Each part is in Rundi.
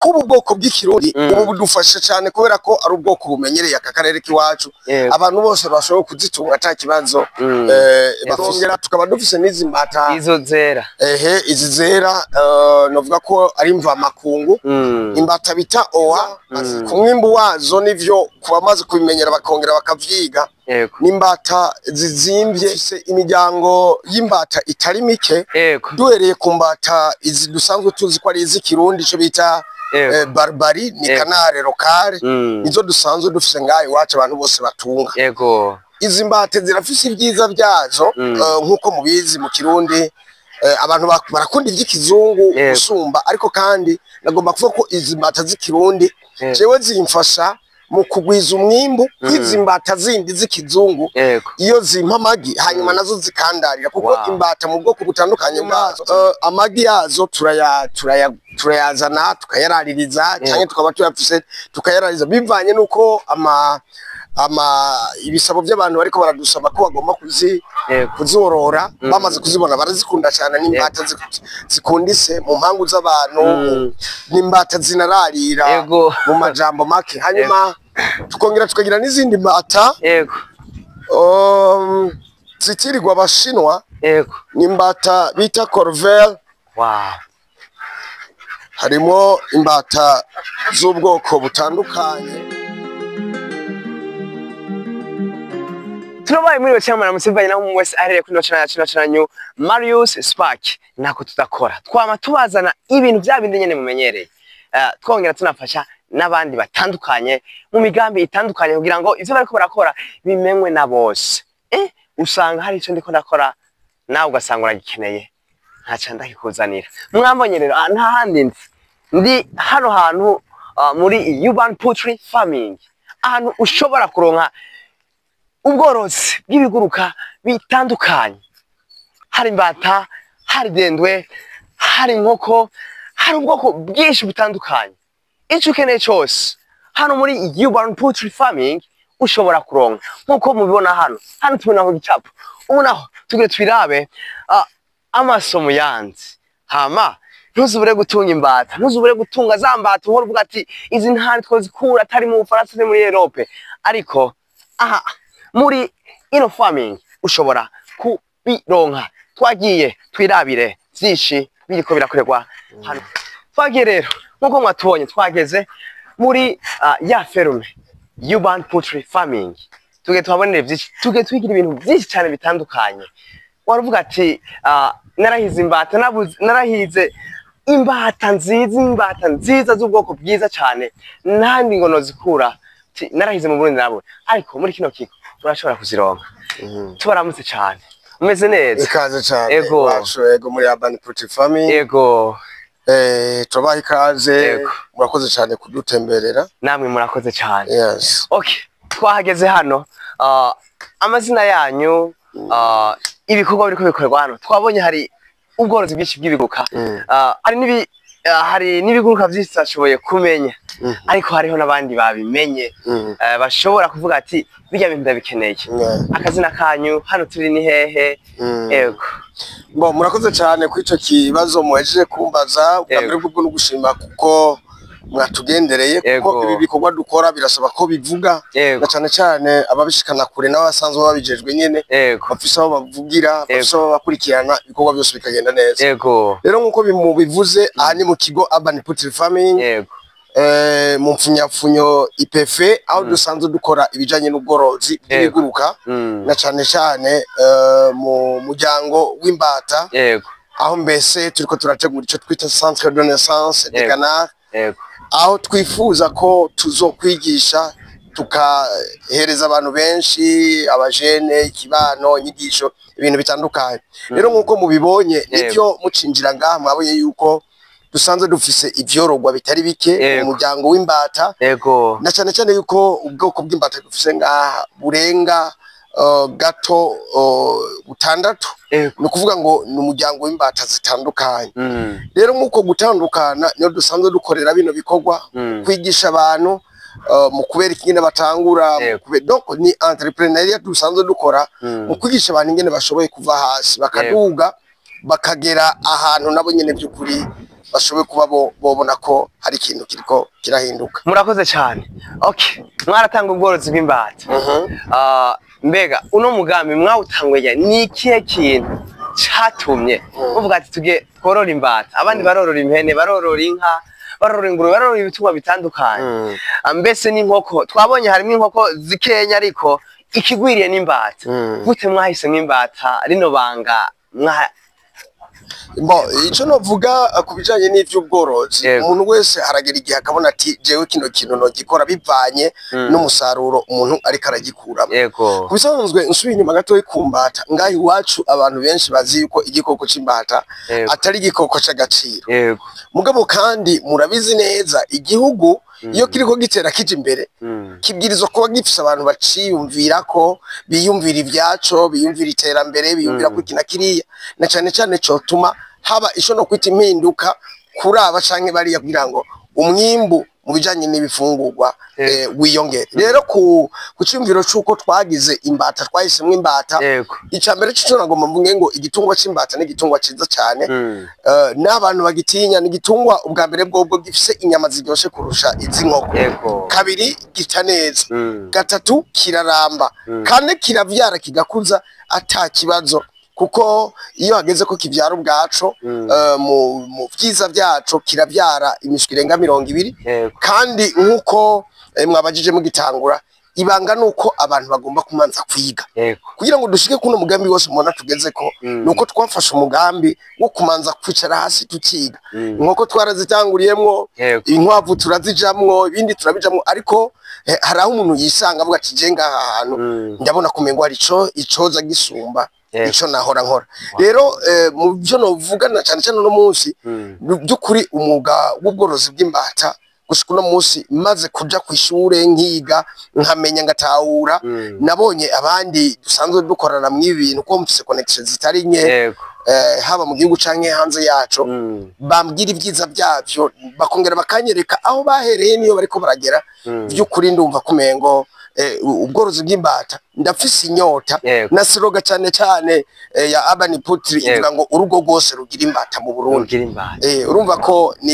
Kuba ubwoko bw'ikirundi ubu budufasha cyane kubera ko ari ubwoko bumenyereye aka karere k'iwacu, abantu bose bashoboye kuzitunga ata kibazo. Bakongera tukaba dufise n'izi mbata izo zera. Ehe, izi zera, novuga ko ari mvamakungu, imbata bita oha. Ku mwimbu wazo nivyo, ku bamaze kubimenyera bakongera bakavyiga, n'imbata zizimvye. Dufise imiryango y'imbata itari mike, duhereye ku mbata izi dusanzwe tuzi ko ari iz'ikirundi, ico bita barbari, ni canard local, nizo dusanzwe dufise ngaho iwacu abantu bose batunga. Izi mbata zirafise ibyiza byazo. Nk'uko mubizi, mu kirundi abantu barakunda ivy'ikizungu gusumba, ariko kandi nagomba kuvuga ko izi mbata z'ikirundi jewe zimfasha mu kugwiza umwimbu kw'izi mbata zindi z'ikizungu, iyo zimpa amagi hanyuma nazo zikandarira, kuko imbata mu bwoko butandukanye bwazo, amagi yazo turayazana tukayaraririza, canke tukaba tuyafise tukayaraririza, bivanye nuko ama ama ibisabo by'abantu bariko baradusaba ko bagomba kuzorora. Bamaze kuzibona barazikunda cyane. N'imbata zikundise mu mpangu z'abantu, n'imbata zinararira mu majambo make. Hanyuma tukongera tukagira n'izindi mbata zitirirwa abashinwa, n'imbata bita Corvel. Harimo imbata z'ubwoko butandukanye. Turabaye muri cyangwa muramutse, bivanye naho umwe wese aherereye kuri channel yacu, channel Marius Spark. Ntako tudakora, twama tubazana ibintu bya bindi nyene mumenyereye. Twongera tunafasha n'abandi batandukanye mu migambi itandukanye kugira ngo ivyo bariko barakora bimenywe na bose. Usanga hari ico ndiko ndakora, nawe ugasanga uragikeneye, ntaca ndakikuzanira. Mwambonye rero, nta handi ndi, ndi hano hantu, muri Urban Poultry Farming, ahantu ushobora kuronka ubworozi bw'ibiguruka bitandukanye. Hari imbata, hari dendwe, hari inkoko, hari ubwoko bwinshi butandukanye. Icyo ukeneye cyose hano muri Urban Poultry Farming ushobora kuronka, nk'uko mubibona hano. Hano tubona ku gicapo ubu, naho tugire twirabe, amaso mu yandi. Hama ntuzubure gutunga imbata, ntuzubure gutunga za mbata uhora uvuga ati izi ntari twozikura atari mu Bufaransa, atari muri Europe, ariko aha muri ino farming ushobora kubironka. Twagiye twirabire vyinshi biriko birakorerwa hano. Twagiye rero, nk'uko mwatubonye, twageze muri ya ferme Urban Poultry Farming. Tugiye tuhabonere vyinshi, tugiye twigira ibintu vyinshi cyane bitandukanye. Waravuga ati narahize imbata, narahize imbata nziza, imbata nziza z'ubwoko bwiza cyane, ntandi ngo nozikura. Ati, narahize mu Burundi nabwo, ariko muri kino kigo urashobora kuzironka. Tubaramutse cyane, umeze neza? Ikaze cyane iwacu, ego, muri Urban Poultry Farming. Tubaha ikaze. Murakoze cyane kudutemberera. Namwe murakoze cyane. Yes. Okay, twahageze hano. Amazina yanyu, ibikorwa biriko bikorerwa hano, twabonye hari ubworozi bwinshi bw'ibiguruka. Hari n'ibiguruka byinshi tutashoboye kumenya, ariko hariho n'abandi babimenye, bashobora kuvuga ati bijya bintu ndabikeneye. Akazina kanyu, hano turi ni hehe? Ego. Bo, murakoze cyane kuri ico kibazo muhejeje kumbaza. Ubwa mbere bwo no gushima kuko mwatugendereye, kuko ibi bikorwa dukora birasaba ko bivuga, na cane cane ababishikana kure n'abasanzwe babijejwe nyene, bafise aho bavugira, bafise aho bakurikirana, ibikorwa byose bikagenda neza. Rero nk'uko mubivuze, aha ni mu kigo Urban Poultry Farming, mu mpfunyapfunyo IPF, aho dusanzwe dukora ibijanye n'ubworozi bw'ibiguruka, na cane cane mu muryango w'imbata, aho mbese turiko turategura ico twita centre de naissance de canard, aho twifuza ko tuzokwigisha, tukahereza abantu benshi, abajene, ikibano, inyigisho, ibintu bitandukanye. Rero nk'uko mubibonye, nivyo, mucinjira ngaha mwabonye yuko dusanzwe dufise ivyorogwa bitari bike mu muryango w'imbata, na cane cane yuko ubwoko bw'imbata dufise ngaha burenga gato butandatu. Ni ukuvuga ngo ni umuryango w'imbata zitandukanye. Rero nk'uko gutandukana niyo dusanzwe dukorera bino bikorwa, kwigisha abantu mu kubereka ingene batangura, mu donc ni entrepreneuriat dusanzwe dukora, mu kwigisha abantu ingene bashoboye kuva hasi bakaduga, bakagera ahantu nabo nyene by'ukuri Bashobore kuba bobona ko hari ikintu kiriko kirahinduka. Murakoze cyane. Okay, mwaratanga ubworozi bw'imbata. Mbega uno mugambi mwawutanguye, ni ikihe kintu catumye muvuga ati tuge tworora imbata? Abandi barorora impene, barorora inka, barorora ingurube, barorora ibitungwa bitandukanye. Mbese n'inkoko twabonye, harimo inkoko zikenya, ariko ikigwiriye n'imbata. Gute mwahisemwo imbata? Rino banga mwa Bo, ico novuga ku bijanye n'ivy'ubworozi, umuntu wese aragera igihe akabona ati jewe kino kintu nogikora, bivanye n'umusaruro umuntu ariko aragikuramo. Ku bisanzwe, nsubiye inyuma gatoyi ku mbata, ngaha iwacu abantu benshi bazi yuko igikoko c'imbata atari igikoko c'agaciro. Mugabo kandi murabizi neza, igihugu iyo kiriko gitera kija imbere, kibwirizwa kuba gifise abantu baciyumvira, ko biyumvira ivyaco, biyumvira iterambere, biyumvira ko iki na kiriya, na cane cane cotuma haba ico no kwita impinduka kuri aba canke bariya, kugira ngo umwimbu mu bijanye n'ibifungurwa wiyongere. Rero ku ciyumviro c'uko twagize imbata, twahisemwo imbata, ica mbere c'ico nagomba mvuge ngo igitungwa c'imbata ni igitungwa ciza cane. N'abantu bagitinya. Ni igitungwa ubwa mbere bwobwo gifise inyama ziryoshe kurusha iz'inkoko. Kabiri, gita neza. Gatatu, kiraramba. Kane, kiravyara kigakuza ata kibazo, kuko iyo hageze ko kivyara ubwaco, mu vyiza vyaco kiravyara imiswi irenga 20. Kandi nk'uko mwabajije mugitangura, ibanga nuko abantu bagomba kumanza kwiga kugira ngo dushike kuno mugambi wose mubona tugezeko. Nuko twafashe umugambi wo kumanza kwicara hasi tukiga. Inkoko twarazitanguriyemwo, inkwavu turazijamwo, ibindi turabijamwo, ariko hari aho umuntu yisanga avuga ati je ngaha hantu ndabona kumengo hari ico icoza gisumba ico nahora nkora. Rero mu byo novuga na cyane cyane uno munsi, by'ukuri umwuga w'ubworozi bw'imbata, gushika uno munsi maze kuja kw'ishure nkiga, nkamenya, ngatahura, nabonye abandi dusanzwe dukorana mw'ibi bintu, ko mfise connection zitari nke, haba mu gihugu canke hanze yaco, bambwira ibyiza byavyo, bakongera bakanyereka aho bahereye niyo bariko baragera. By'ukuri ndumva kumengo ubworozi bw'imbata ndafise inyota. Na slogan cane cane ya Urban Poultry ivuga ngo urugo rwose rugira imbata mu Burundi. Rugira imbata. Urumva ko ni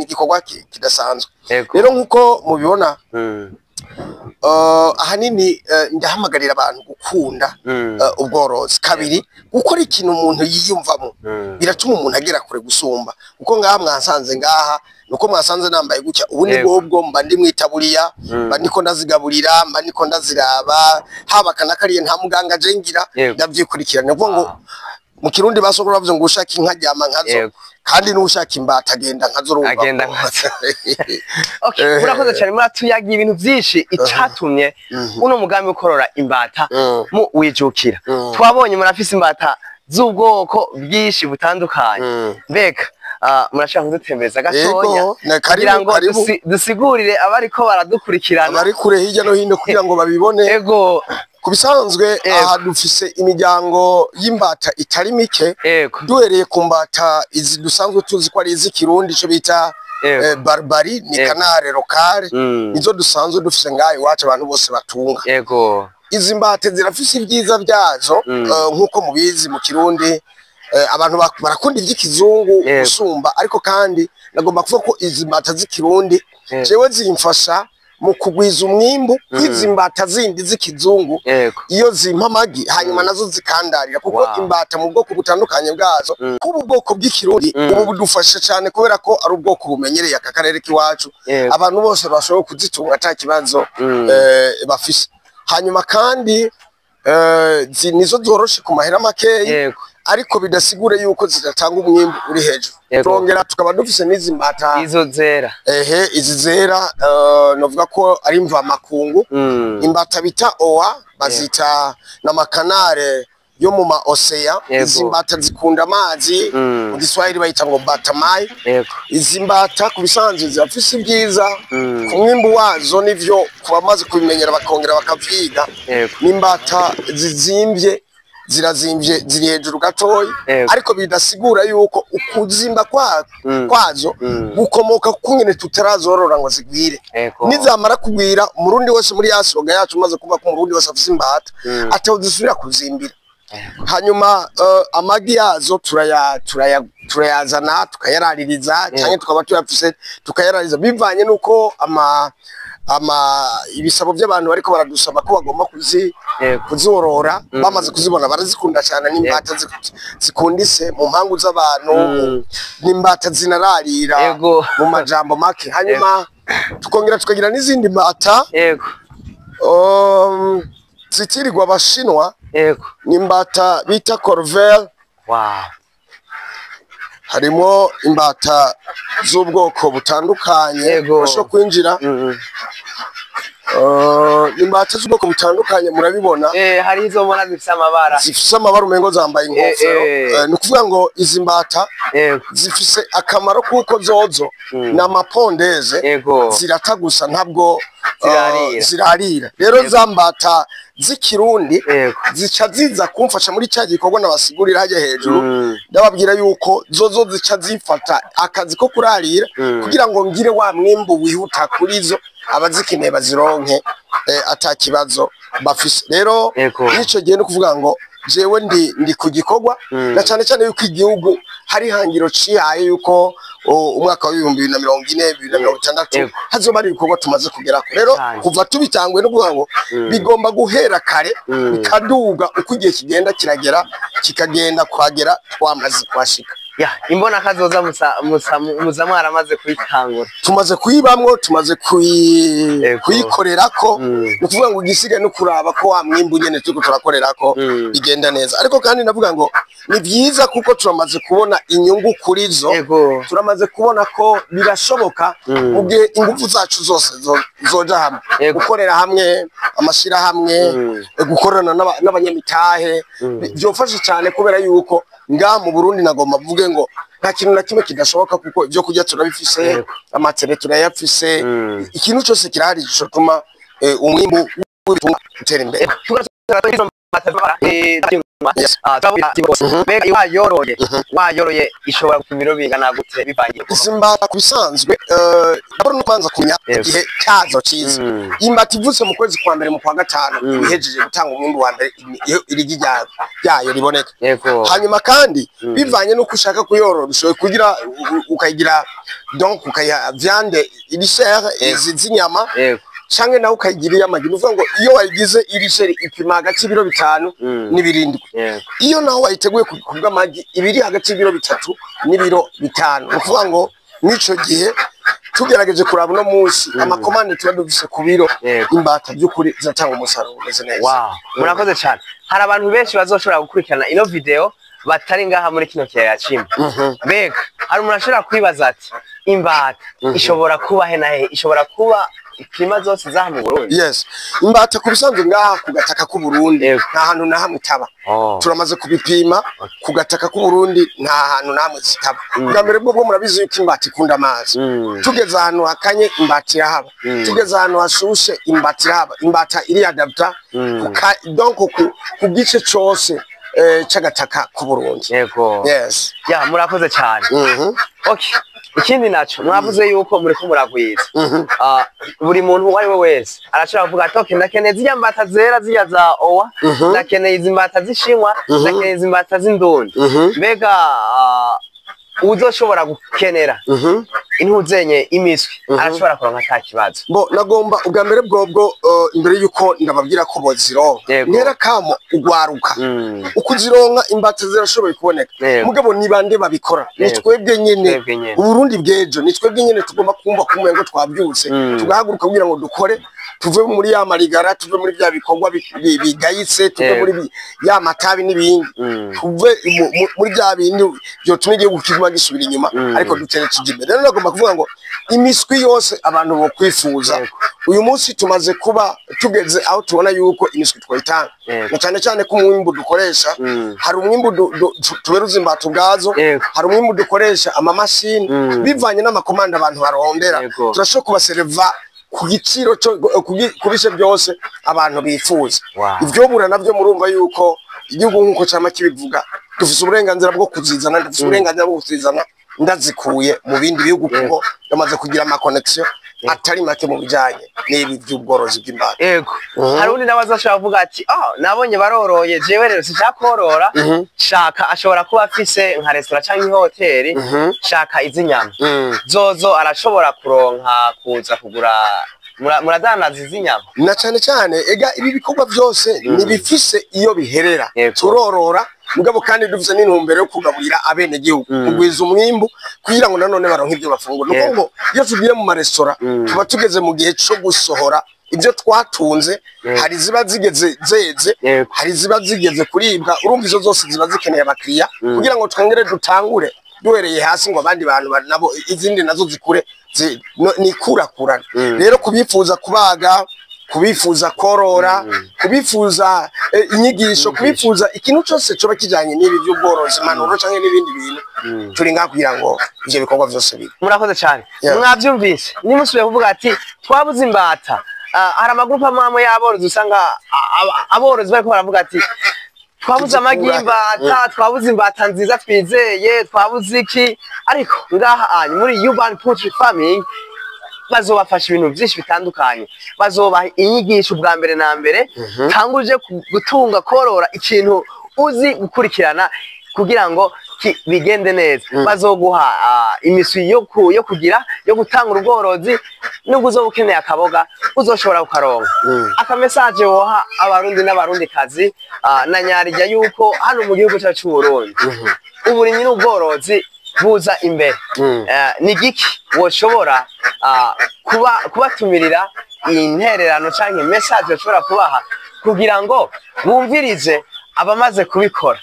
igikorwa kidasanzwe. Rero nkuko mubibona, ahanini ndahamagarira abantu gukunda ubworozi. Kabiri, gukora ikintu umuntu yiyumvamo biratuma umuntu agera kure gusumba. Kuko ngaha mwasanze, ngaha nuko mwasanze nambaye gutya ubu ni bwo mba ndi mwitaburiya, mba ndiko ndazigaburira, mba ndiko ndaziraba, haba kanakariye. Nta muganga je ngira, ndavyikurikirana. Ni ukuvuga ngo mu Kirundi basokuru bavuze ngo ushaka inka aryama nkazo, kandi n'ushaka imbata agenda nkazo, urumva Agenda nkazo. Okay, murakoze cyane, muratuyagiye ibintu byinshi icatumye uno mugambi wo korora imbata mu wijukira. Twabonye murafise imbata z'ubwoko bwinshi butandukanye. Mbega murashaka kudutembereza gatonya Yego, na karibu, kugira ngo karibu. dusigurire abariko baradukurikirana, abari kure hirya no hino, kugira ngo babibone? Ku bisanzwe, aha dufise imiryango y'imbata itari mike. Duhereye ku mbata izi dusanzwe tuzi ko ari iz'ikirundi, ico bita barbari, ni canard local, nizo dusanzwe dufise ngaha iwacu abantu bose batunga. Izi mbata zirafise ibyiza byazo. Nk'uko mubizi, mu Kirundi abantu barakunda ivy'ikizungu gusumba, ariko kandi nagomba kuvuga ko izi mbata z'ikirundi jewe zimfasha mu kugwiza umwimbu kw'izi mbata zindi z'ikizungu, iyo zimpa amagi, hanyuma nazo zikandarira, kuko imbata mu bwoko butandukanye bwazo, kuba ubwoko bw'ikirundi ubu budufasha cyane, kubera ko ari ubwoko bumenyereye aka karere k'iwacu, abantu bose bashobora kuzitunga ata kibazo bafise. Hanyuma kandi nizo zoroshe ku mahera makeyi, ariko bidasigure yuko zidatanga umwimbu uri hejuru. Turongera tukaba dufise n'izi mbata Izo zera. Ehe, izi zera, novuga ko ari mvamakungu, imbata bita oa, bazita n'ama canard yo mu ma océan. Izi mbata zikunda amazi, mu Giswahili bayita ngo batamai. Izi mbata ku bisanzwe zirafise ibyiza ku mwimbu wazo, nivyo ku bamaze kubimenyera bakongera bakavyiga. N'imbata zizimvye, zirazimvye, ziri hejuru gatoyi, ariko bidasigura yuko ukuzimba kwazo gukomoka kungene tutarazorora ngo zigwire. Nizamara kugwira, umurundi wese muri ya slogan yacu umaze kuvuga ko umurundi wese afise imbata, atawuzisubira kuzimbira. Hanyuma amagi yazo turayazana tukayaraririza, canke tukaba tuyafise tukayaraririza, bivanye nuko ama ibisabo by'abantu bariko baradusaba ko bagomba kuzorora. Bamaze kuzibona barazikunda cyane, n'imbata zikundise mu mpangu z'abantu, n'imbata zinararira mu majambo make. Hanyuma tukongera tukagira n'izindi mbata zitirirwa abashinwa, n'imbata bita Corvel. Harimo imbata z'ubwoko butandukanye bashobora kwinjira. Imbata z'ubwoko butandukanye murabibona. Hari izo mbona zifise amabara. Zifise amabara umengo zambaye inkofero. Ni ukuvuga ngo izi mbata zifise akamaro kuko zozo ni amapondeze, zirata gusa ntabwo zirarira. Rero za mbata z'ikirundi zica ziza kumfasha muri cya gikorwa nabasigurira hajya hejuru. Ndababwira yuko zozo zica zifata akazi ko kurarira kugira ngo ngire wa mwimbu wihuta kuri zo, abazikeneye bazironke ata kibazo bafise. Rero nico gihe no kuvuga ngo jewe ndi ku gikorwa, na cyane cyane yuko igihugu hari hangiro cihaye yuko umwaka wa 2040 2060 hazoba ari ibikorwa tumaze kugerako. Rero kuva tubitangwe no kuvuga ngo bigomba guhera kare bikaduga uko igihe kigenda kiragera, kikagenda kwagera twamaze kwashika. Ya, imbona kazoza musa mwaramaze kuyitangura. Tumaze kuyibamwo, tumaze kuyikorerako. Ni ukuvuga ngo igisigaye no kuraba ko wa mwimbu nyene turiko turakorerako bigenda neza. Ariko kandi ndavuga ngo ni byiza kuko turamaze kubona inyungu kuri zo, turamaze kubona ko birashoboka mu gihe ingufu zacu zose zoja hamwe, gukorera hamwe, amashira hamwe, gukorana n'abanyamitahe byofasha cyane, kubera yuko nga mu Burundi nagomba mvuge ngo nta kintu na kimwe kidashoboka, kuko ibyo kurya turabifise, amatere turayafise, ikintu cyose kirahari gituma umwimbu w'ibitungwa utera imbere. Wayoroye ishobora gupima ibiro bingana gute bivanye? Izi mbata ku bisanzwe ndabona ubanza kumenya igihe cyazo cyiza. Imbata ivutse mu kwezi kwa mbere mu kwa gatanu ihejeje gutanga umwimbu wa mbere, iyo irigi ryayo riboneka. Hanyuma kandi bivanye n'uko ushaka kuyorora, ushoboye kugira ukayigira donc ukayiha viande iri chère izi z'inyama, canke nawe ukayigira iy'amagi. Ni ukuvuga ngo iyo wayigize iri chere ipima hagati y'ibiro 5 n'ibirindwi. Iyo naho wayiteguye ku bw'amagi ibiri hagati y'ibiro 3 n'ibiro 5. Ni ukuvuga ngo n'ico gihe tugerageje kuraba uno munsi amakomande tuba dufise ku biro, imbata by'ukuri ziratanga umusaruro umeze neza. Murakoze cyane. Hari abantu benshi bazoshobora gukurikirana ino video batari ngaha muri kino kiyaya c'Imbo. Mbega hari umuntu ashobora kwibaza ati imbata ishobora kuba he na he, ishobora kuba klima zose zaha mu Burundi? Yes, imbata ku bisanzwe ngaha ku gataka k'u Burundi nta hantu na hamwe itaba. Turamaze kubipima ku gataka k'u Burundi nta hantu na hamwe zitaba. Bwa mbere bwo murabizi yuko imbata ikunda amazi. Tugeze ahantu hakanye imbata irahaba, tugeze ahantu hashushe imbata irahaba. Imbata iri adapta donc ku gice cose c'agataka k'u Burundi. Yes. Ya, murakoze cyane. Okay. Ikindi naco mwavuze yuko muriko muragwiza. Buri muntu uwo ari we wese arashobora kuvuga ati okay, ndakeneye zirya mbata zera zirya za owa, ndakeneye izi mbata z'ishinwa, ndakeneye izi mbata z'indundi. Mbega uzoshobora gukenera intuzenye imiswi arashobora kuronka ata kibazo? Bo nagomba ubwa mbere bwobwo imbere yuko ndababwira ko bozironka, ntera kamo ugwaruka ukuzironka imbata zirashoboye kuboneka. Mugabo ni bande babikora? Ni twebwe nyene. Uburundi bwejo ni twebwe nyene tugomba kumva kumwe ngo twabyutse tugahaguruka kugira ngo dukore, tuve muri ya marigara, tuve muri bya bikorwa bigayitse, tuve muri ya matabi n'ibindi, tuve muri bya bindi byotuma igihugu kiguma gisubira inyuma, ariko dutere tujya imbere. Rero nagomba kuvuga ngo imiswi yose abantu bo kwifuza uyu munsi tumaze kuba tugeze aho tubona yuko imiswi twayitanga, na cyane cyane ko umwimbu dukoresha, hari umwimbu tuberuza imbata ubwazo, hari umwimbu dukoresha amamashini, bivanye n'amakomanda abantu barondera, turashobora kubasereva ku giciro cyo ku bice byose abantu bifuza. Ivyo bura navyo murumva yuko igihugu nkuko cama kibivuga, dufise uburenganzira bwo kuzizana, dufise uburenganzira bwo kuzizana ndazikuye mu bindi bihugu, kuko bamaze kugira ama connection atari make mu bijanye n'ibi by'ubworozi bw'imbata. Yego. Hari undi nawe azashobora kuvuga ati: "Oh, nabonye baroroye, jewe rero sinshaka korora." Shaka ashobora kuba afise nka resitora canke ihoteli, shaka iz'inyama. Zozo arashobora kuronka kuza kugura, muradandaza iz'inyama? Na cane cane, ega ibi bikorwa byose nibifise iyo biherera. Turorora, mugabo kandi dufise n'intumbero yo kugaburira abenegihugu, kugwiza umwimbu kugira ngo nanone baronke ibyo bafungura. Nuko ngo iyo tugiye mu maresitora, tuba tugeze mu gihe co gusohora ibyo twatunze. Hari ziba zigeze zeze, hari ziba zigeze kuribwa. Urumva izo zose ziba zikeneye abakiriya kugira ngo twongere dutangure duhereye hasi, ngo abandi bantu nabo izindi nazo zikure, nikurakurana. Rero kubifuza kubaga, kubifuza korora, kubifuza inyigisho, kubifuza ikintu cyose coba kijanye n'ibi by'ubworozi, impanuro canke n'ibindi bintu, turi ngaha kugira ngo ivyo bikorwa vyose bibe. Murakoze cyane. Mwavyumvise, nimusubiye kuvuga ati twabuze imbata. Ah, hari amagurupe amwe amwe y'aborozi usanga aborozi bariko baravuga ati twabuze amagi y'imbata, twabuze imbata nziza twizeye, twabuze iki. Ariko ngaha anyu muri Urban Poultry Farming bazobafasha ibintu byinshi bitandukanye, bazobaha inyigisho. Bwa mbere na mbere, tanga uje gutunga, korora ikintu uzi gukurikirana kugira ngo bigende neza. Bazoguha imiswi yo kugira yo gutanga ubworozi, nubwo uzoba ukeneye akaboga uzoshobora kukaronka. Aka message woha Abarundi n'Abarundi kazi, na nyarijya yuko hano mu gihugu cyacu c'u Burundi uburimyi n'ubworozi buza imbere. Ni giki woshobora kuba kubatumirira, intererano canke message woshobora kubaha kugira ngo bumvirize abamaze kubikora,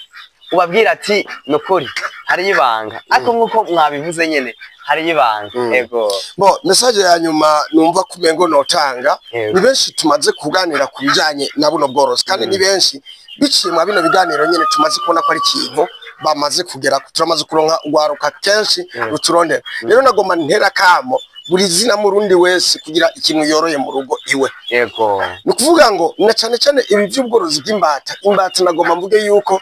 ubabwira ati nukuri hariyo ibanga, ariko nk'uko mwabivuze nyene hariyo ibanga? Ego. Bo, message ya nyuma numva kumengo notanga, ni benshi tumaze kuganira ku bijanye na buno bworozi, kandi ni benshi biciye mwa bino biganiro nyene tumaze kubona ko ari ikintu bamaze kugera, turamaze kuronka urwaruka kenshi ruturondera. Rero nagomba ntera kamo buri zina murundi wese kugira ikintu yoroye mu rugo iwe. Ni ukuvuga ngo na cane cane ibi by'ubworozi bw'imbata, imbata nagomba mvuge yuko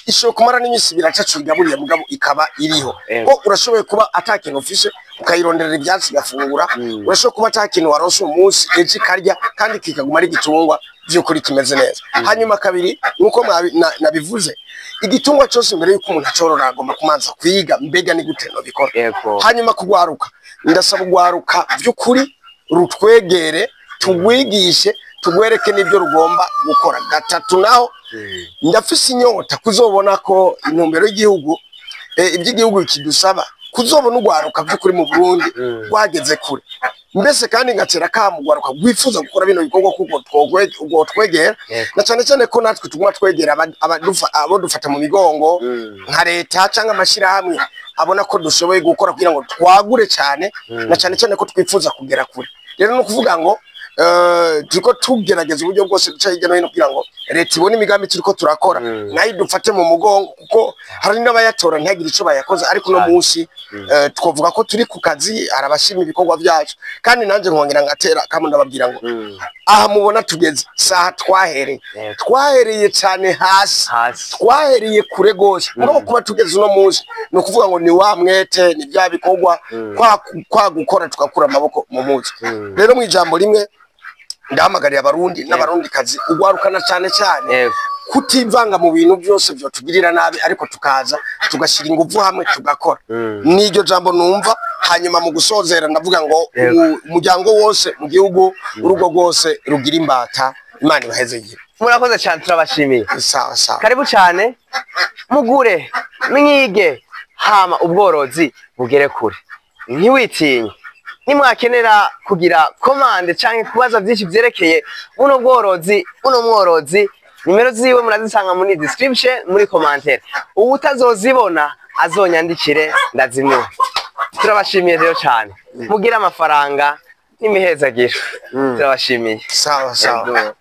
ishobora kumara n'iminsi 2 ataco igaburiye, mugabo ikaba iriho. Ko urashoboye kuba ata kintu ufise, ukayironderera ivyatsi igafungura. Urashoboye kuba ata kintu waronse umunsi, ejo ikarya, kandi kikaguma ari igitungwa vy'ukuri kimeze neza. Hanyuma kabiri, nkuko nabivuze, igitungwa cose mbere yuko umuntu acorora agomba kumanza kwiga mbega ni gute nobikora. Hanyuma kugwaruka, ndasaba ugwaruka vy'ukuri rutwegere, tugwigishe, tugwereke n'ibyo rugomba gukora. Gatatu naho, ndafise inyota kuzobona ko intumbero y'igihugu, iby'igihugu kidusaba, kuzobona ugwaruka by'ukuri mu Burundi rwageze kure mbese, kandi ngatera kamo ugwaruka rwifuza gukora bino bikorwa kuko twegera, na cyane cyane ko natwe tuguma twegera abo dufata mu migongo nka leta cyangwa amashirahamwe abona ko dushoboye gukora kugira ngo twagure cyane, na cyane cyane ko twifuza kugera kure. Rero no kuvuga ngo turiko tugerageza uburyo bwose duca hirya no hino kugira ngo leta ibone imigambi turiko turakora, nayo idufate mu mugongo, kuko hari n'abayatora ntihagire ico bayakoze. Ariko uno munsi twovuga ko turi ku kazi, hari abashima ibikorwa byacu. Kandi nanjye nkongera ngatera kamwe, ndababwira ngo aha mubona tugeze saha twahereye, twahereye cyane hasi, Hasi. twahereye kure gose. Mugabo kuba tugeze uno munsi, ni ukuvuga ngo ni wa mwete, ni bya bikorwa kwa gukora tugakura amaboko mu mpuzu. Rero mu ijambo rimwe, ndahamagarira Abarundi n'Abarundikazi, ugwarukana cyane cyane, kutivanga mu bintu byose vyotugirira nabi, ariko tukaza tugashyira ingufu hamwe tugakora. N'iryo jambo numva. Hanyuma mu gusozera ndavuga ngo umuryango wose mu gihugu, urugo rwose rugira imbata. Imana ibaheze igihe. Murakoze cyane, turabashimiye. Sawa sawa. Karibu cyane, mugure, mwige, hama ubworozi bugere kure. Ntiwitinye, nimwakenera kugira commande canke kubaza byinshi vyerekeye buno bworozi, buno mworozi, nimero ziwe murazisanga muri description, muri commentaire. Uwutazozibona azonyandikire ndazimuha. Turabashimiye rero cyane, mugire amafaranga n'imihezagiro. Turabashimiye. Sawa sawa. Yego.